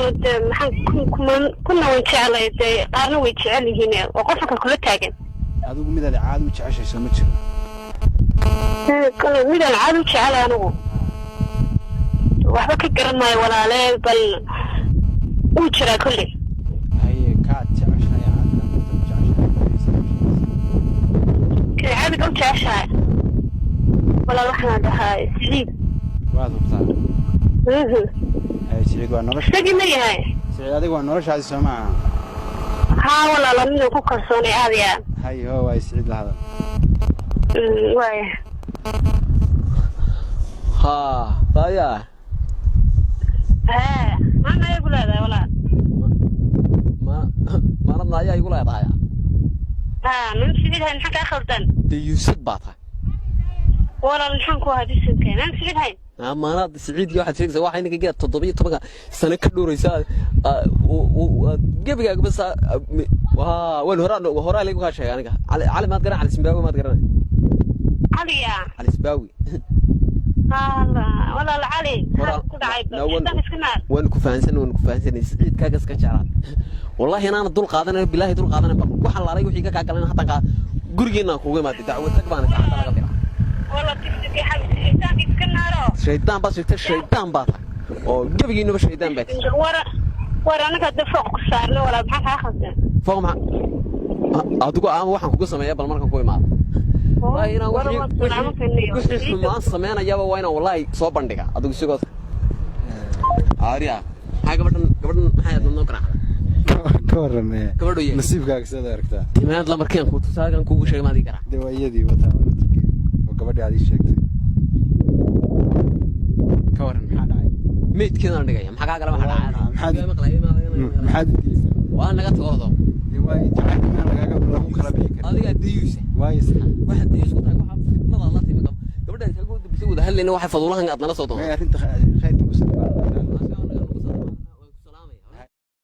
Walaal, dee maxaan kuna waan jeclay dee, qaarna way jecel yihiin oo qofka kula taagan. Adigu midaad caadi u jeceshay soo ma jiro? Kale midaan caadi u jecelay anigu waxba ka garan maayo, walaale, bal wuu jiraa kolley. Haye, kaad jeceshahay caadka inta u jeceshahay? Kay caadiga u jeceshahay, walaal, waxaan dhahaa Siciid. Waad hubtaa? Haye, Siciid waa nolosha. Isagii ma yahay? Siciid adiga waa noloshaadi, soo maaha? Haa walaalo, ninaan ku kalsoonay aad iyo aad. Haye, hoo waay, Siciid la hadal. Waaya. Haa, daya. Hee, maana igu leedahay, walaal? Ma maanadna ayaa igu leedahay? Haa, nin Siciid hayn, maxaa kaa khaldan? Dee yuusad baa tahay. Walaal, maxaan ku ahaa bisinka maan Siciid hayn? Maanaad Siciidkii waxaad sheegaysaa waxaa ninka geed 17-ka sano ka dhowraysaa gebigaaga bas. Waan horaa horaa laygu kaa sheegay aniga. Cali, Cali maad garan? Cali Simbaawi maad garanay? Caliya? Cali Simbaawi. Hala walaal, Cali maxaa ku dhacay? Shaytaan iska naar. Waan ku fahansan, waan ku fahansanay. Siciidkaagas ka jeclaa. Wallahi inaana dul qaadanayo, bilaahi dul qaadanayo. Bal waxaan laalay wixii ka kaa galan haatan kaa gurigeenaan kugu imaaday. Dacwad rag baana gacanta laga bilaa. Walaal, bisinka shaytaanka iska naaro. Shaydaan baad sheegtay, shaydaan baa tahay oo gebigiinuba shaydaan baa tahay. War war, anaga hadda fooq ku saarno, walaal, maxaa kaa khaldan? Fooq maxaa adigu ama waxaan kugu sameeya? Bal markaan ku imaado, wallahi inaan wixii xumaan sameynayaba waa inaan wallahi soo bandhiga. Adigu isigoo aariya, maxaa gabadhan maxay aad noo garaacda? Ka warran Gabadhu ye. Nasiibkaaga sidaad aragtaa? Timaad la markeen ku tusaagan kuugu sheegay maad ii garaac. Dee waa iyadii wataa, waa laftirkeedii oo gabadhii aad ii sheegtay. Ka warran, maxaa dhacay? Meydkeedaan dhigaya, maxaa kaa gala waxa dhacay? Maxaad u dilaysaa? Waa naga tagoordo. Dee waa jacaylka miyaan lagaaga lagu kala bixi karin? Adigaa dayuusa. Waayo Waxaad dayuus ku tahay waxaa fidmada la timi. Gabadhan kaga dambisay wada hadlayna, waxay faduulahan aad nala soo may doonto. Arrinta khayrka ku sabab.